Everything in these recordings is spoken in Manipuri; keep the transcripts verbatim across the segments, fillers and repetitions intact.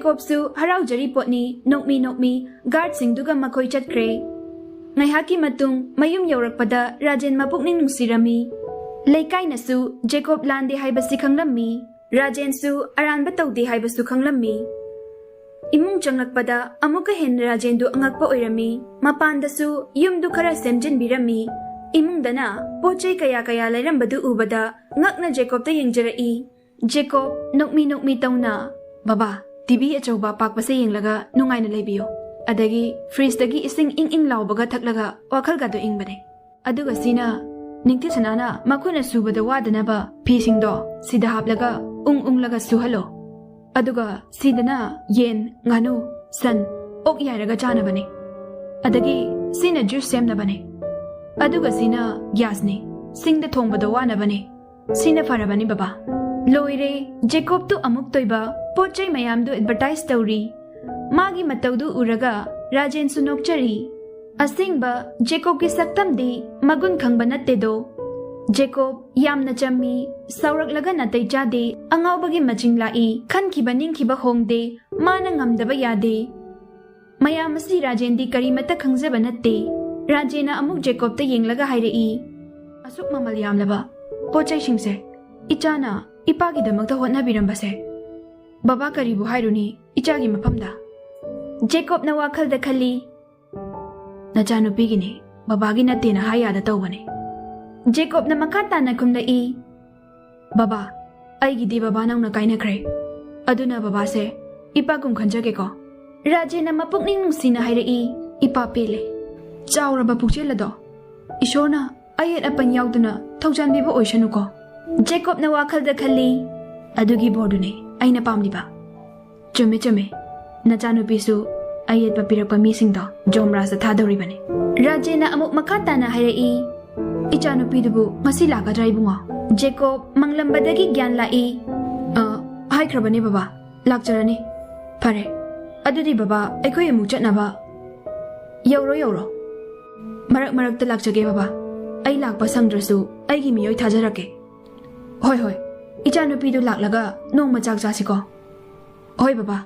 ꯖꯦꯀꯣꯕꯁꯨ ꯍꯔꯥꯎꯖꯔꯤ ꯄꯣꯠꯅꯤ꯫ ꯅꯣꯛꯃꯤ ꯅꯣꯛꯃꯤ ꯒꯥꯔꯗꯁꯤꯡꯗꯨꯒ ꯃꯈꯣꯏ ꯆꯠꯈ꯭ꯔꯦ꯫ ꯉꯥꯏꯍꯥꯛꯀꯤ ꯃꯇꯨꯡ ꯃꯌꯨꯝ ꯌꯧꯔꯛꯄꯗ ꯔꯥꯖꯦꯟ ꯃꯄꯨꯛꯅꯤꯡ ꯅꯨꯡꯁꯤꯔꯝꯃꯤ꯫ ꯂꯩꯀꯥꯏꯅꯁꯨ ꯖꯦꯀꯣꯕ ꯂꯥꯟꯗꯦ ꯍꯥꯏꯕꯁꯤ ꯈꯪꯂꯝꯃꯤ꯫ ꯔꯥꯖꯦꯟꯁꯨ ꯑꯔꯥꯟꯕ ꯇꯧꯗꯦ ꯍꯥꯏꯕꯁꯨ ꯈꯪꯂꯝꯃꯤ꯫ ꯏꯃꯨꯡ ꯆꯪꯂꯛꯄꯗ ꯑꯃꯨꯛꯀ ꯍꯦꯟꯅ ꯔꯥꯖꯦꯟꯗꯨ ꯑꯉꯛꯄ ꯑꯣꯏꯔꯝꯃꯤ꯫ ꯃꯄꯥꯟꯗꯁꯨ ꯌꯨꯝꯗꯨ ꯈꯔ ꯁꯦꯝꯖꯤꯟꯕꯤꯔꯝꯃꯤ꯫ ꯏꯃꯨꯡꯗꯅ ꯄꯣꯠ ꯆꯩ ꯀꯌꯥ ꯀꯌꯥ ꯂꯩꯔꯝꯕꯗꯨ ꯎꯕꯗ ꯉꯛꯅ ꯖꯦꯀꯣꯕꯇ ꯌꯦꯡꯖꯔꯛꯏ꯫ ꯖꯦꯀꯣꯕ ꯅꯣꯛꯃꯤ ꯅꯣꯛꯃꯤ ꯇꯧꯅ, "ꯕꯕꯥ, ꯇꯤꯚꯤ ꯑꯆꯧꯕ ꯑꯄꯥꯛꯄꯁꯦ ꯌꯦꯡꯂꯒ ꯅꯨꯡꯉꯥꯏꯅ ꯂꯩꯕꯤꯌꯨ꯫ ꯑꯗꯒꯤ ꯐ꯭ꯔꯤꯖꯇꯒꯤ ꯏꯁꯤꯡ ꯏꯪ ꯏꯪ ꯂꯥꯎꯕꯒ ꯊꯛꯂꯒ ꯋꯥꯈꯜꯒꯗꯣ ꯏꯪꯕꯅꯦ꯫ ꯑꯗꯨꯒ ꯁꯤꯅ ꯅꯤꯡꯊꯤ ꯁꯅꯥꯅ ꯃꯈꯨꯠꯅ ꯁꯨꯕꯗ ꯋꯥꯗꯅꯕ ꯐꯤꯁꯤꯡꯗꯣ ꯁꯤꯗ ꯍꯥꯞꯂꯒ ꯎꯪ ꯎꯪꯂꯒ ꯁꯨꯍꯜꯂꯣ꯫ ꯑꯗꯨꯒ ꯁꯤꯗꯅ ꯌꯦꯟ, ꯉꯥꯅꯨ, ꯁꯟ, ꯑꯣꯛ ꯌꯥꯏꯔꯒ ꯆꯥꯅꯕꯅꯦ꯫ ꯑꯗꯒꯤ ꯁꯤꯅ ꯖꯨꯁ ꯁꯦꯝꯅꯕꯅꯦ꯫ ꯑꯗꯨꯒ ꯁꯤꯅ ꯒ꯭ꯌꯥꯁꯅꯤ꯫ ꯁꯤꯡꯗ ꯊꯣꯡꯕꯗꯣ ꯋꯥꯅꯕꯅꯦ꯫ ꯁꯤꯅ ꯐꯔꯕꯅꯤ ꯕꯕꯥ꯫" ꯂꯣꯏꯔꯦ꯫ ꯖꯦꯀꯣꯕꯇꯨ ꯑꯃꯨꯛ ꯇꯣꯏꯕ ꯄꯣꯠ ꯆꯩ ꯃꯌꯥꯝꯗꯨ ꯑꯦꯗꯚꯔꯇꯥꯏꯖ ꯇꯧꯔꯤ꯫ ꯃꯥꯒꯤ ꯃꯇꯧꯗꯨ ꯎꯔꯒ ꯔꯥꯖꯦꯟꯁꯨ ꯅꯣꯛꯆꯔꯤ꯫ ꯑꯁꯦꯡꯕ ꯖꯦꯀꯣꯕꯀꯤ ꯁꯛꯇꯝꯗꯤ ꯃꯒꯨꯟ ꯈꯪꯕ ꯅꯠꯇꯦꯗꯣ꯫ ꯖꯦꯀꯣꯕ ꯌꯥꯝꯅ ꯆꯝꯃꯤ, ꯁꯥꯎꯔꯛꯂꯒ ꯅꯥꯇꯩ ꯆꯥꯗꯦ, ꯑꯉꯥꯎꯕꯒꯤ ꯃꯆꯤꯡ ꯂꯥꯛꯏ, ꯈꯟꯈꯤꯕ ꯅꯤꯡꯈꯤꯕ ꯍꯣꯡꯗꯦ, ꯃꯥꯅ ꯉꯝꯗꯕ ꯌꯥꯗꯦ꯫ ꯃꯌꯥꯝ ꯑꯁꯤ ꯔꯥꯖꯦꯟꯗꯤ ꯀꯔꯤꯃꯠꯇ ꯈꯪꯖꯕ ꯅꯠꯇꯦ꯫ ꯔꯥꯖꯦꯟꯅ ꯑꯃꯨꯛ ꯖꯦꯀꯣꯕꯇ ꯌꯦꯡꯂꯒ ꯍꯥꯏꯔꯛꯏ, "ꯑꯁꯨꯛ ꯃꯃꯜ ꯌꯥꯝꯂꯕ ꯄꯣꯠ ꯆꯩꯁꯤꯡꯁꯦ ꯏꯆꯥꯅ ꯏꯄꯥꯒꯤꯗꯃꯛꯇ ꯍꯣꯠꯅꯕꯤꯔꯝꯕꯁꯦ ꯕꯕꯥ ꯀꯔꯤꯕꯨ ꯍꯥꯏꯔꯨꯅꯤ ꯏꯆꯥꯒꯤ ꯃꯐꯝꯗ?" ꯖꯦꯀꯣꯕꯅ ꯋꯥꯈꯜꯗ ꯈꯜꯂꯤ, "ꯅꯆꯥꯅꯨꯄꯤꯒꯤꯅꯤ, ꯕꯕꯥꯒꯤ ꯅꯠꯇꯦꯅ ꯍꯥꯏ ꯌꯥꯗ ꯇꯧꯕꯅꯤ꯫" ꯖꯦꯀꯣꯕꯅ ꯃꯈꯥ ꯇꯥꯅ ꯈꯨꯝꯂꯛꯏ, "ꯕꯕꯥ, ꯑꯩꯒꯤꯗꯤ ꯕꯕꯥ ꯅꯧꯅ ꯀꯥꯏꯅꯈ꯭ꯔꯦ꯫ ꯑꯗꯨꯅ ꯕꯕꯥꯁꯦ ꯏꯄꯥꯒꯨꯝ ꯈꯟꯖꯒꯦꯀꯣ?" ꯔꯥꯖꯦꯟꯅ ꯃꯄꯨꯛꯅꯤꯡ ꯅꯨꯡꯁꯤꯅ ꯍꯥꯏꯔꯛꯏ, "ꯏꯄꯥ ꯄꯦꯜꯂꯦ꯫ ꯆꯥꯎꯔꯕ ꯄꯨꯛꯆꯦꯜ ꯑꯗꯣ ꯏꯁꯣꯔꯅ ꯑꯌꯦꯠ ꯑꯄꯟ ꯌꯥꯎꯗꯅ ꯊꯧꯖꯥꯟꯕꯤꯕ ꯑꯣꯏꯁꯅꯨꯀꯣ꯫" ꯖꯦꯀꯣꯕꯅ ꯋꯥꯈꯜꯗ ꯈꯜꯂꯤ, "ꯑꯗꯨꯒꯤ ꯕꯣꯔꯗꯨꯅꯦ ꯑꯩꯅ ꯄꯥꯝꯂꯤꯕ꯫ ꯆꯨꯝꯃꯦ, ꯆꯨꯝꯃꯦ꯫ ꯅꯆꯥꯅꯨꯄꯤꯁꯨ ꯑꯌꯦꯠꯄ ꯄꯤꯔꯛꯄ ꯃꯤꯁꯤꯡꯗꯣ ꯖꯣꯝꯔꯥꯖꯇ ꯊꯥꯗꯧꯔꯤꯕꯅꯤ꯫" ꯔꯥꯖꯦꯟꯅ ꯑꯃꯨꯛ ꯃꯈꯥ ꯇꯥꯅ ꯍꯥꯏꯔꯛꯏ, "ꯏꯆꯥꯅꯨꯄꯤꯗꯨꯕꯨ ꯉꯁꯤ ꯂꯥꯛꯀꯗ꯭ꯔꯥ ꯏꯕꯨꯡꯉꯣ?" ꯖꯦꯀꯣꯕ ꯃꯪꯂꯝꯕꯗꯒꯤ ꯒ꯭ꯌꯥꯟ ꯂꯥꯛꯏ꯫ "ꯑ, ꯍꯥꯏꯈ꯭ꯔꯕꯅꯦ ꯕꯕꯥ, ꯂꯥꯛꯆꯔꯅꯤ꯫" "ꯐꯔꯦ, ꯑꯗꯨꯗꯤ ꯕꯕꯥ, ꯑꯩꯈꯣꯏ ꯑꯃꯨꯛ ꯆꯠꯅꯕ ꯌꯧꯔꯣ, ꯌꯧꯔꯣ꯫ ꯃꯔꯛ ꯃꯔꯛꯇ ꯂꯥꯛꯆꯒꯦ ꯕꯕꯥ꯫ ꯑꯩ ꯂꯥꯛꯄ ꯁꯪꯗ꯭ꯔꯁꯨ ꯑꯩꯒꯤ ꯃꯤꯑꯣꯏ ꯊꯥꯖꯔꯛꯀꯦ꯫" "ꯍꯣꯏ, ꯍꯣꯏ꯫ ꯏꯆꯥꯅꯨꯄꯤꯗꯨ ꯂꯥꯛꯂꯒ ꯅꯣꯡꯃ ꯆꯥꯛ ꯆꯥꯁꯤꯀꯣ꯫" "ꯍꯣꯏ ꯕꯕꯥ,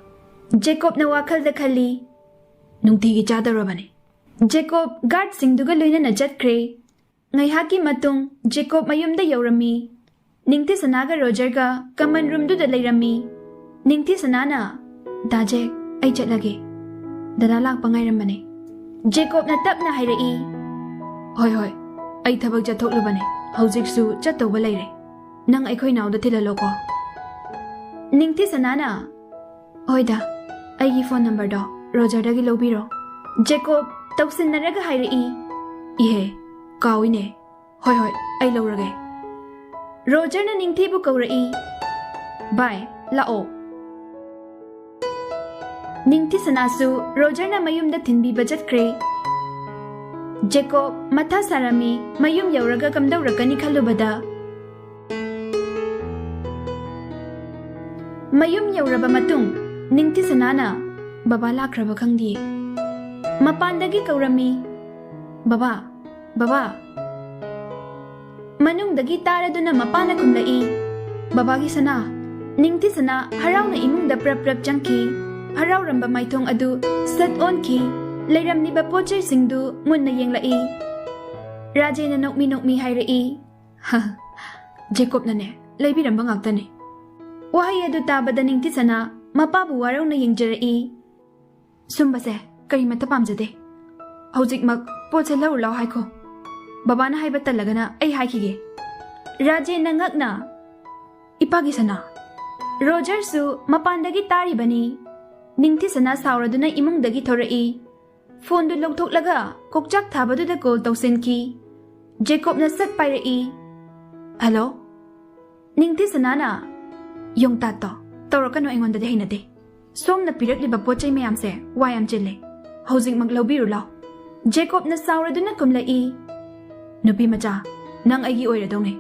ꯖꯦꯀꯣꯕꯅ ꯋꯥꯈꯜꯗ ꯈꯜꯂꯤ꯫ ꯅꯨꯡꯇꯤꯒꯤ ꯆꯥꯗꯧꯔꯕꯅꯤ꯫ ꯖꯦꯀꯣꯕ ꯒꯥꯔꯗꯁꯤꯡꯗꯨꯒ ꯂꯣꯏꯅꯅ ꯆꯠꯈ꯭ꯔꯦ꯫ ꯉꯥꯏꯍꯥꯛꯀꯤ ꯃꯇꯨꯡ ꯖꯦꯀꯣꯕ ꯃꯌꯨꯝꯗ ꯌꯧꯔꯝꯃꯤ꯫ ꯅꯤꯡꯊꯤꯁꯅꯥꯒ ꯔꯣꯖꯔꯒ ꯀꯃꯟ ꯔꯨꯝꯗꯨꯗ ꯂꯩꯔꯝꯃꯤ꯫ ꯅꯤꯡꯊꯤꯁꯅꯥꯅ, "ꯗꯥ ꯖꯦꯛ, ꯑꯩ ꯆꯠꯂꯒꯦ꯫ ꯗꯗꯥ ꯂꯥꯛꯄ ꯉꯥꯏꯔꯝꯕꯅꯦ꯫" ꯖꯦꯀꯣꯕꯅ ꯇꯞꯅ ꯍꯥꯏꯔꯛꯏ꯫ "ꯍꯣꯏ, ꯍꯣꯏ, ꯑꯩ ꯊꯕꯛ ꯆꯠꯊꯣꯛꯂꯨꯕꯅꯦ꯫ ꯍꯧꯖꯤꯛꯁꯨ ꯆꯠꯇꯧꯕ ꯂꯩꯔꯦ꯫ ꯅꯪ ꯑꯩꯈꯣꯏ ꯅꯥꯎꯗ ꯊꯤꯜꯍꯜꯂꯣꯀꯣ꯫" ꯅꯤꯡꯊꯤꯁꯅꯥꯅ, "ꯍꯣꯏꯗ, ꯑꯩꯒꯤ ꯐꯣꯟ ꯅꯝꯕꯔꯗꯣ ꯔꯣꯖꯔꯗꯒꯤ ꯂꯧꯕꯤꯔꯣ꯫" ꯖꯦꯀꯣꯕ ꯇꯧꯁꯤꯟꯅꯔꯒ ꯍꯥꯏꯔꯛꯏ꯫ "ꯏꯍꯦ, ꯀꯥꯎꯏꯅꯦ꯫ ꯍꯣꯏ, ꯍꯣꯏ, ꯑꯩ ꯂꯧꯔꯒꯦ꯫" ꯔꯣꯖꯔꯅ ꯅꯤꯡꯊꯤꯕꯨ ꯀꯧꯔꯛꯏ꯫ "ꯚꯥꯏ, ꯂꯥꯛꯑꯣ꯫" ꯅꯤꯡꯊꯤꯁꯅꯥꯁꯨ ꯔꯣꯖꯔꯅ ꯃꯌꯨꯝꯗ ꯊꯤꯟꯕꯤꯕ ꯆꯠꯈ꯭ꯔꯦ꯫ ꯖꯦꯀꯣꯕ ꯃꯊꯥ ꯁꯥꯔꯝꯃꯤ, ꯃꯌꯨꯝ ꯌꯧꯔꯒ ꯀꯝꯗꯧꯔꯛꯀꯅꯤ ꯈꯜꯂꯨꯕꯗ꯫ ꯃꯌꯨꯝ ꯌꯧꯔꯕ ꯃꯇꯨꯡ, ꯅꯤꯡꯊꯤꯁꯅꯥꯅ, "ꯕꯕꯥ ꯂꯥꯛꯈ꯭ꯔꯕ ꯈꯪꯗꯤꯌꯦ꯫" ꯃꯄꯥꯟꯗꯒꯤ ꯀꯧꯔꯝꯃꯤ, "ꯕꯕꯥ, ꯕꯕꯥ꯫" ꯃꯅꯨꯡꯗꯒꯤ ꯇꯥꯔꯗꯨꯅ ꯃꯄꯥꯅ ꯈꯨꯝꯂꯛꯏ, "ꯕꯕꯥꯒꯤ ꯁꯅꯥ꯫" ꯅꯤꯡꯊꯤꯁꯅꯥ ꯍꯔꯥꯎꯅ ꯏꯃꯨꯡꯗ ꯄ꯭ꯔꯞ ꯄ꯭ꯔꯞ ꯆꯪꯈꯤ꯫ ꯍꯔꯥꯎꯔꯝꯕ ꯃꯥꯏꯊꯣꯡ ꯑꯗꯨ ꯁꯠ ꯑꯣꯟꯈꯤ꯫ ꯂꯩꯔꯝꯂꯤꯕ ꯄꯣꯠ ꯆꯩꯁꯤꯡꯗꯨ ꯃꯨꯟꯅ ꯌꯦꯡꯂꯛꯏ꯫ ꯔꯥꯖꯦꯅ ꯅꯣꯛꯃꯤ ꯅꯣꯛꯃꯤ ꯍꯥꯏꯔꯛꯏ, "ꯖꯦꯀꯣꯕꯅꯅꯦ ꯂꯩꯕꯤꯔꯝꯕ ꯉꯥꯛꯇꯅꯦ꯫" ꯋꯥꯍꯩ ꯑꯗꯨ ꯇꯥꯕꯗ ꯅꯤꯡꯊꯤꯁꯅꯥ ꯃꯄꯥꯕꯨ ꯋꯥꯔꯧꯅ ꯌꯦꯡꯖꯔꯛꯏ꯫ "ꯁꯨꯝꯕꯁꯦ ꯀꯔꯤꯃꯠꯇ ꯄꯥꯝꯖꯗꯦ꯫ ꯍꯧꯖꯤꯛꯃꯛ ꯄꯣꯠꯁꯦ ꯂꯧꯔꯨ ꯂꯥꯎ ꯍꯥꯏꯈꯣ꯫ ꯕꯕꯥꯅ ꯍꯥꯏꯕ ꯇꯜꯂꯒꯅ ꯑꯩ ꯍꯥꯏꯈꯤꯒꯦ꯫" ꯔꯥꯖꯦꯟꯅ ꯉꯛꯅ, "ꯏꯄꯥꯒꯤ ꯁꯅꯥ!" ꯔꯣꯖꯔꯁꯨ ꯃꯄꯥꯟꯗꯒꯤ ꯇꯥꯔꯤꯕꯅꯤ꯫ ꯅꯤꯡꯊꯤꯁꯅꯥ ꯁꯥꯎꯔꯗꯨꯅ ꯏꯃꯨꯡꯗꯒꯤ ꯊꯣꯔꯛꯏ꯫ ꯐꯣꯟꯗꯨ ꯂꯧꯊꯣꯛꯂꯒ ꯀꯣꯛꯆꯥꯛ ꯊꯥꯕꯗꯨꯗ ꯀꯣꯜ ꯇꯧꯁꯤꯟꯈꯤ꯫ ꯖꯦꯀꯣꯕꯅ ꯁꯠ ꯄꯥꯏꯔꯛꯏ꯫ "ꯍꯜꯂꯣ?" ꯅꯤꯡꯊꯤꯁꯅꯥꯅ, "ꯌꯣꯡꯇꯥꯠꯇꯣ ꯇꯧꯔꯛꯀꯅꯨ, ꯑꯩꯉꯣꯟꯗꯗꯤ ꯍꯩꯅꯗꯦ꯫ ꯁꯣꯝꯅ ꯄꯤꯔꯛꯂꯤꯕ ꯄꯣꯠ ꯆꯩ ꯃꯌꯥꯝꯁꯦ ꯋꯥ ꯌꯥꯝ ꯆꯤꯜꯂꯦ꯫ ꯍꯧꯖꯤꯛꯃꯛ ꯂꯧꯕꯤꯔꯨ ꯂꯥꯎ꯫" ꯖꯦꯀꯣꯕꯅ ꯁꯥꯎꯔꯗꯨꯅ ꯈꯨꯝꯂꯛꯏ, "ꯅꯨꯄꯤ ꯃꯆꯥ, ꯅꯪ ꯑꯩꯒꯤ ꯑꯣꯏꯔꯗꯧꯅꯦ꯫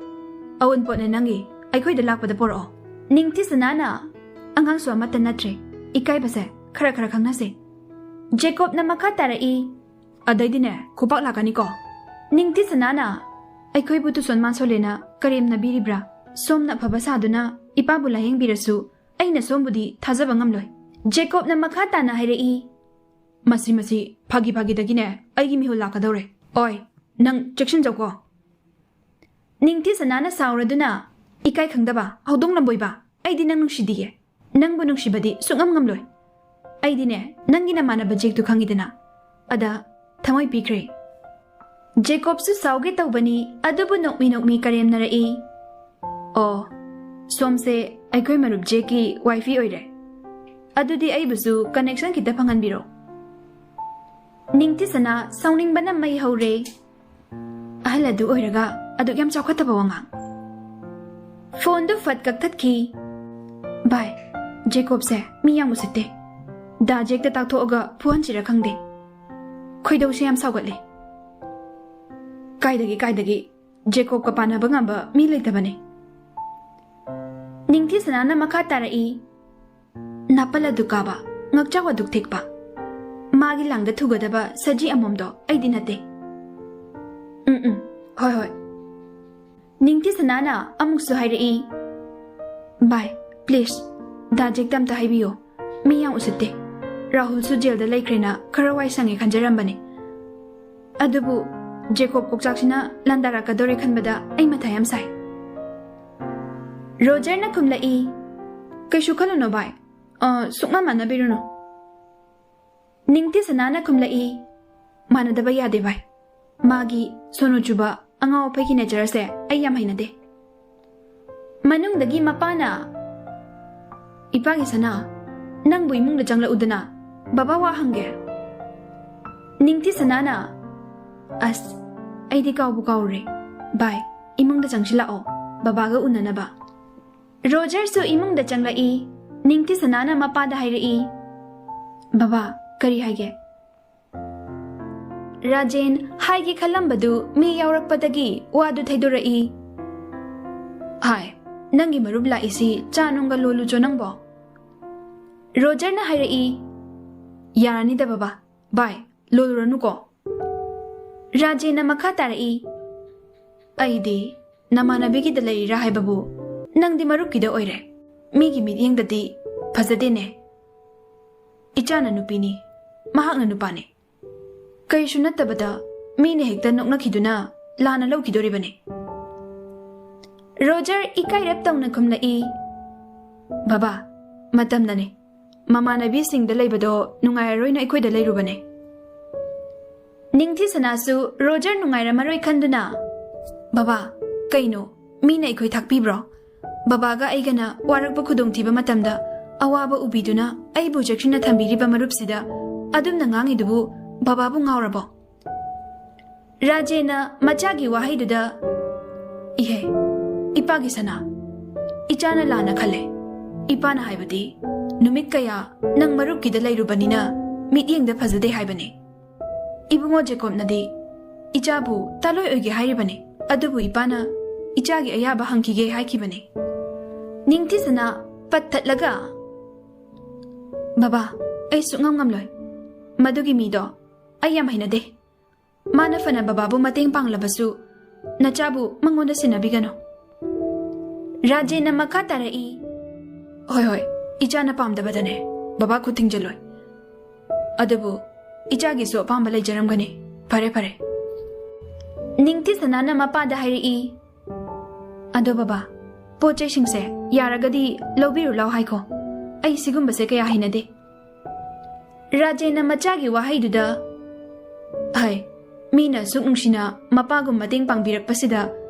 ꯑꯎꯟꯄꯣꯠꯅꯦ ꯅꯪꯒꯤ, ꯑꯩꯈꯣꯏꯗ ꯂꯥꯛꯄꯗ ꯄꯣꯔꯛꯑꯣ꯫" ꯅꯤꯡꯊꯤꯁꯅꯥꯅ, "ꯑꯉꯥꯡꯁꯨ ꯑꯃꯠꯇ ꯅꯠꯇ꯭ꯔꯦ, ꯏꯀꯥꯏꯕꯁꯦ ꯈꯔ ꯈꯔ ꯈꯪꯅꯁꯦ꯫" ꯖꯦꯀꯣꯕꯅ ꯃꯈꯥ ꯇꯥꯔꯛꯏ, "ꯑꯗꯩꯗꯤꯅꯦ, ꯈꯨꯄꯥꯛ ꯂꯥꯛꯀꯅꯤꯀꯣ꯫" ꯅꯤꯡꯊꯤꯁꯅꯥꯅ, "ꯑꯩꯈꯣꯏꯕꯨ ꯇꯨꯁꯣꯟ ꯃꯥꯟꯁꯣꯂꯦꯅ ꯀꯔꯦꯝꯅꯕꯤꯔꯤꯕ꯭ꯔꯥ? ꯁꯣꯝꯅ ꯑꯐꯕ ꯁꯥꯗꯨꯅ ꯏꯄꯥꯕꯨ ꯂꯥꯌꯦꯡꯕꯤꯔꯁꯨ ꯑꯩꯅ ꯁꯣꯝꯕꯨꯗꯤ ꯊꯥꯖꯕ ꯉꯝꯂꯣꯏ꯫" ꯖꯦꯀꯣꯕꯅ ꯃꯈꯥ ꯇꯥꯅ ꯍꯥꯏꯔꯛꯏ, "ꯃꯁꯤ, ꯃꯁꯤ ꯐꯥꯒꯤ ꯐꯥꯒꯤꯗꯒꯤꯅꯦ ꯑꯩꯒꯤ ꯃꯤꯍꯨꯜ ꯂꯥꯛꯀꯗꯧꯔꯦ꯫ ꯑꯣꯏ, ꯅꯪ ꯆꯦꯛꯁꯤꯟꯖꯧꯀꯣ꯫" ꯅꯤꯡꯊꯤ ꯁꯅꯥꯅ ꯁꯥꯎꯔꯗꯨꯅ, "ꯏꯀꯥꯏ ꯈꯪꯗꯕ ꯍꯧꯗꯣꯡ ꯂꯝꯕꯣꯏꯕ, ꯑꯩꯗꯤ ꯅꯪ ꯅꯨꯡꯁꯤꯗꯤꯌꯦ꯫ ꯅꯪꯕꯨ ꯅꯨꯡꯁꯤꯕꯗꯤ ꯁꯨꯡꯉꯝ ꯉꯝꯂꯣꯏ꯫ ꯑꯩꯗꯤꯅꯦ ꯅꯪꯒꯤ ꯅꯃꯥꯟꯅꯕ ꯖꯦꯛꯇꯨ ꯈꯪꯉꯤꯗꯅ꯫ ꯑꯗ ꯊꯃꯣꯏ ꯄꯤꯈ꯭ꯔꯦ꯫" ꯖꯦꯀꯣꯕꯁꯨ ꯁꯥꯎꯒꯦ ꯇꯧꯕꯅꯤ, ꯑꯗꯨꯕꯨ ꯅꯣꯛꯃꯤ ꯅꯣꯛꯃꯤ ꯀꯔꯦꯝꯅꯔꯛꯏ꯫ "ꯑꯣ, ꯁꯣꯝꯁꯦ ꯑꯩꯈꯣꯏ ꯃꯔꯨꯞ ꯖꯦꯛꯀꯤ ꯋꯥꯏꯐꯤ ꯑꯣꯏꯔꯦ꯫ ꯑꯗꯨꯗꯤ ꯑꯩꯕꯨꯁꯨ ꯀꯅꯦꯛꯁꯟ ꯈꯤꯇ ꯐꯪꯍꯟꯕꯤꯔꯣ꯫" ꯅꯤꯡꯊꯤ ꯁꯅꯥ ꯁꯥꯎꯅꯤꯡꯕꯅ ꯃꯩ ꯍꯧꯔꯦ꯫ ꯑꯍꯜ ꯑꯗꯨ ꯑꯣꯏꯔꯒ ꯑꯗꯨꯛ ꯌꯥꯝ ꯆꯥꯎꯈꯠꯇꯕ ꯋꯥꯉꯥꯡ꯫ ꯐꯣꯟꯗꯨ ꯐꯠ ꯀꯛꯊꯠꯈꯤ꯫ "ꯚꯥꯏ, ꯖꯦꯀꯣꯕꯁꯦ ꯃꯤ ꯌꯥꯝ ꯎꯁꯤꯠꯇꯦ꯫ ꯗꯥ ꯖꯦꯛꯇ ꯇꯥꯛꯊꯣꯛꯑꯒ ꯐꯨꯍꯟꯁꯤꯔ ꯈꯪꯗꯦ꯫ ꯈꯣꯏꯗꯧꯁꯦ ꯌꯥꯝ ꯁꯥꯎꯒꯠꯂꯦ꯫" "ꯀꯥꯏꯗꯒꯤ, ꯀꯥꯏꯗꯒꯤ? ꯖꯦꯀꯣꯕꯀ ꯄꯥꯟꯅꯕ ꯉꯝꯕ ꯃꯤ ꯂꯩꯇꯕꯅꯦ꯫" ꯅꯤꯡꯊꯤ ꯁꯅꯥꯅ ꯃꯈꯥ ꯇꯥꯔꯛꯏ, "ꯅꯥꯄꯜ ꯑꯗꯨ ꯀꯥꯕ, ꯉꯛꯆꯥꯎ ꯑꯗꯨꯛ ꯊꯦꯛꯄ, ꯃꯥꯒꯤ ꯂꯥꯡꯗ ꯊꯨꯒꯗꯕ ꯁꯖꯤ ꯑꯃꯣꯝꯗꯣ ꯑꯩꯗꯤ ꯅꯠꯇꯦ꯫" "ꯎꯝ, ꯎꯝ, ꯍꯣꯏ, ꯍꯣꯏ꯫" ꯅꯤꯡꯊꯤ ꯁꯅꯥꯅ ꯑꯃꯨꯛꯁꯨ ꯍꯥꯏꯔꯛꯏ, "ꯚꯥꯏ, ꯄ꯭ꯂꯤꯖ, ꯗꯥ ꯖꯦꯛꯇ ꯑꯝꯇ ꯍꯥꯏꯕꯤꯌꯣ꯫ ꯃꯤ ꯌꯥꯝ ꯎꯁꯤꯠꯇꯦ꯫ ꯔꯥꯍꯨꯜꯁꯨ ꯖꯦꯜꯗ ꯂꯩꯈ꯭ꯔꯦꯅ ꯈꯔ ꯋꯥꯏ ꯁꯪꯉꯦ ꯈꯟꯖꯔꯝꯕꯅꯦ꯫ ꯑꯗꯨꯕꯨ ꯖꯦꯀꯣꯕ ꯀꯣꯛꯆꯥꯛꯁꯤꯅ ꯂꯥꯟꯗꯥꯔꯛꯀꯗꯧꯔꯦ ꯈꯟꯕꯗ ꯑꯩ ꯃꯊꯥ ꯌꯥꯝ ꯁꯥꯏ꯫" ꯔꯣꯖꯔꯅ ꯈꯨꯝꯂꯛꯏ, "ꯀꯩꯁꯨ ꯈꯜꯂꯨꯅꯣ ꯚꯥꯏ, ꯑ, ꯁꯨꯛꯃꯥꯟ ꯃꯥꯟꯅꯕꯤꯔꯨꯅꯨ꯫" ꯅꯤꯡꯊꯤ ꯁꯅꯥꯅ ꯈꯨꯝꯂꯛꯏ, "ꯃꯥꯟꯅꯗꯕ ꯌꯥꯗꯦ ꯚꯥꯏ꯫ ꯃꯥꯒꯤ ꯁꯣꯅꯨ ꯆꯨꯕ ꯑꯉꯥꯎ ꯑꯐꯩꯒꯤ ꯅꯦꯆꯔꯁꯦ ꯑꯩ ꯌꯥꯝ ꯍꯩꯅꯗꯦ꯫" ꯃꯅꯨꯡꯗꯒꯤ ꯃꯄꯥꯅ, "ꯏꯄꯥꯒꯤ ꯁꯅꯥ, ꯅꯪꯕꯨ ꯏꯃꯨꯡꯗ ꯆꯪꯂꯛꯎꯗꯅ, ꯕꯕꯥ ꯋꯥ ꯍꯪꯒꯦ꯫" ꯅꯤꯡꯊꯤ ꯁꯅꯥꯅ, "ꯑꯁ, ꯑꯩꯗꯤ ꯀꯥꯎꯕꯨ ꯀꯥꯎꯔꯨꯔꯦ꯫ ꯚꯥꯏ, ꯏꯃꯨꯡꯗ ꯆꯪꯁꯤꯜꯂꯛꯑꯣ, ꯕꯕꯥꯒ ꯎꯅꯅꯕ꯫" ꯔꯣꯖꯔꯁꯨ ꯏꯃꯨꯡꯗ ꯆꯪꯂꯛꯏ꯫ ꯅꯤꯡꯊꯤ ꯁꯅꯥꯅ ꯃꯄꯥꯗ ꯍꯥꯏꯔꯛꯏ, "ꯕꯕꯥ, ꯀꯔꯤ ꯍꯥꯏꯒꯦ?" ꯔꯥꯖꯦꯟ ꯍꯥꯏꯒꯦ ꯈꯜꯂꯝꯕꯗꯨ ꯃꯤ ꯌꯥꯎꯔꯛꯄꯗꯒꯤ ꯋꯥꯗꯨ ꯊꯩꯗꯣꯔꯛꯏ꯫ "ꯍꯥꯏ, ꯅꯪꯒꯤ ꯃꯔꯨꯞ ꯂꯥꯛꯏꯁꯤ ꯆꯥ ꯅꯨꯡꯒ ꯂꯣꯜꯂꯨꯆꯣ ꯅꯪꯕꯣ?" ꯔꯣꯖꯔꯅ ꯍꯥꯏꯔꯛꯏ, "ꯌꯥꯔꯅꯤꯗ ꯕꯕꯥ, ꯚꯥꯏ, ꯂꯣꯜꯂꯨꯔꯅꯨꯀꯣ꯫" ꯔꯥꯖꯦꯟꯅ ꯃꯈꯥ ꯇꯥꯔꯛꯏ, "ꯑꯩꯗꯤ ꯅꯃꯥꯟꯅꯕꯤꯒꯤꯗ ꯂꯩꯔꯤꯔꯥ ꯍꯥꯏꯕꯕꯨ, ꯅꯪꯗꯤ ꯃꯔꯨꯞꯀꯤꯗ ꯑꯣꯏꯔꯦ꯫ ꯃꯤꯒꯤ ꯃꯤꯠꯌꯦꯡꯗꯗꯤ ꯐꯖꯗꯦꯅꯦ꯫ ꯏꯆꯥꯅ ꯅꯨꯄꯤꯅꯤ, ꯃꯍꯥꯛꯅ ꯅꯨꯄꯥꯅꯤ꯫ ꯀꯩꯁꯨ ꯅꯠꯇꯕꯗ ꯃꯤꯅ ꯍꯦꯛꯇ ꯅꯣꯛꯅꯈꯤꯗꯨꯅ ꯂꯥꯟꯅ ꯂꯧꯈꯤꯗꯣꯔꯤꯕꯅꯤ꯫ ꯔꯣꯖꯔ ꯏꯀꯥꯏꯔꯞ ꯇꯧꯅ ꯈꯨꯝꯂꯛꯏ, "ꯕꯕꯥ, ꯃꯇꯝꯅꯅꯤ꯫ ꯃꯃꯥꯟꯅꯕꯤꯁꯤꯡꯗ ꯂꯩꯕꯗꯣ ꯅꯨꯡꯉꯥꯏꯔꯔꯣꯏꯅ ꯑꯩꯈꯣꯏꯗ ꯂꯩꯔꯨꯕꯅꯦ꯫" ꯅꯤꯡꯊꯤꯁꯅꯥꯁꯨ ꯔꯣꯖꯔ ꯅꯨꯡꯉꯥꯏꯔꯝꯃꯔꯣꯏ ꯈꯟꯗꯨꯅ, "ꯕꯕꯥ, ꯀꯩꯅꯣ? ꯃꯤꯅ ꯑꯩꯈꯣꯏ ꯊꯥꯛꯄꯤꯕ꯭ꯔꯣ? ꯕꯕꯥꯒ ꯑꯩꯒꯅ ꯋꯥꯔꯛꯄ ꯈꯨꯗꯣꯡꯊꯤꯕ ꯃꯇꯝꯗ ꯑꯋꯥꯕ ꯎꯕꯤꯗꯨꯅ ꯑꯩꯕꯨ ꯆꯦꯛꯁꯤꯟꯅ ꯊꯝꯕꯤꯔꯤꯕ ꯃꯔꯨꯞꯁꯤꯗ ꯑꯗꯨꯝꯅ ꯉꯥꯡꯉꯤꯗꯨꯕꯨ ꯕꯕꯥꯕꯨ ꯉꯥꯎꯔꯕꯣ?" ꯔꯥꯖꯦꯅ ꯃꯆꯥꯒꯤ ꯋꯥꯍꯩꯗꯨꯗ, "ꯏꯍꯦ, ꯏꯄꯥꯒꯤ ꯁꯅꯥ, ꯏꯆꯥꯅ ꯂꯥꯟꯅ ꯈꯜꯂꯦ꯫ ꯏꯄꯥꯅ ꯍꯥꯏꯕꯗꯤ ꯅꯨꯃꯤꯠ ꯀꯌꯥ ꯅꯪ ꯃꯔꯨꯞꯀꯤꯗ ꯂꯩꯔꯨꯕꯅꯤꯅ ꯃꯤꯠꯌꯦꯡꯗ ꯐꯖꯗꯦ ꯍꯥꯏꯕꯅꯤ꯫ ꯏꯕꯨꯡꯉꯣ ꯖꯦꯀꯣꯕꯅꯗꯤ ꯏꯆꯥꯕꯨ ꯇꯥꯂꯣꯏ ꯑꯣꯏꯒꯦ ꯍꯥꯏꯔꯤꯕꯅꯤ, ꯑꯗꯨꯕꯨ ꯏꯄꯥꯅ ꯏꯆꯥꯒꯤ ꯑꯌꯥꯕ ꯍꯪꯈꯤꯒꯦ ꯍꯥꯏꯈꯤꯕꯅꯤ꯫" ꯅꯤꯡꯊꯤꯁꯅꯥ ꯄꯠꯊꯠꯂꯒ, "ꯕꯕꯥ, ꯑꯩ ꯁꯨꯛꯉꯝ ꯉꯝꯂꯣꯏ꯫ ꯃꯗꯨꯒꯤ ꯃꯤꯗꯣ ꯑꯩ ꯌꯥꯝ ꯍꯩꯅꯗꯦ꯫ ꯃꯥꯅ ꯐꯅ ꯕꯕꯥꯕꯨ ꯃꯇꯦꯡ ꯄꯥꯡꯂꯕꯁꯨ ꯅꯆꯥꯕꯨ ꯃꯉꯣꯟꯗ ꯁꯤꯟꯅꯕꯤꯒꯅꯨ꯫" ꯔꯥꯖꯦꯟꯅ ꯃꯈꯥ ꯇꯥꯔꯛꯏ, "ꯍꯣꯏ, ꯍꯣꯏ, ꯏꯆꯥꯅ ꯄꯥꯝꯗꯕꯗꯅꯦ ꯕꯕꯥ ꯈꯨꯠ ꯊꯤꯡꯖꯤꯜꯂꯣꯏ꯫ ꯑꯗꯨꯕꯨ ꯏꯆꯥꯒꯤꯁꯨ ꯑꯄꯥꯝꯕ ꯂꯩꯖꯔꯝꯒꯅꯤ꯫ ꯐꯔꯦ, ꯐꯔꯦ꯫" ꯅꯤꯡꯊꯤꯁꯅꯥꯅ ꯃꯄꯥꯗ ꯍꯥꯏꯔꯛꯏ, "ꯑꯗꯣ ꯕꯕꯥ, ꯄꯣꯠ ꯆꯩꯁꯤꯡꯁꯦ ꯌꯥꯔꯒꯗꯤ ꯂꯧꯕꯤꯔꯨ ꯂꯥꯎ ꯍꯥꯏꯈꯣ꯫ ꯑꯩ ꯁꯤꯒꯨꯝꯕꯁꯦ ꯀꯌꯥ ꯍꯩꯅꯗꯦ꯫" ꯔꯥꯖꯦꯟꯅ ꯃꯆꯥꯒꯤ ꯋꯥꯍꯩꯗꯨꯗ, "ꯍꯥꯏ, ꯃꯤꯅ ꯑꯁꯨꯛ ꯅꯨꯡꯁꯤꯅ ꯃꯄꯥꯒꯨꯝ ꯃꯇꯦꯡ ꯄꯥꯡꯕꯤꯔꯛꯄꯁꯤꯗ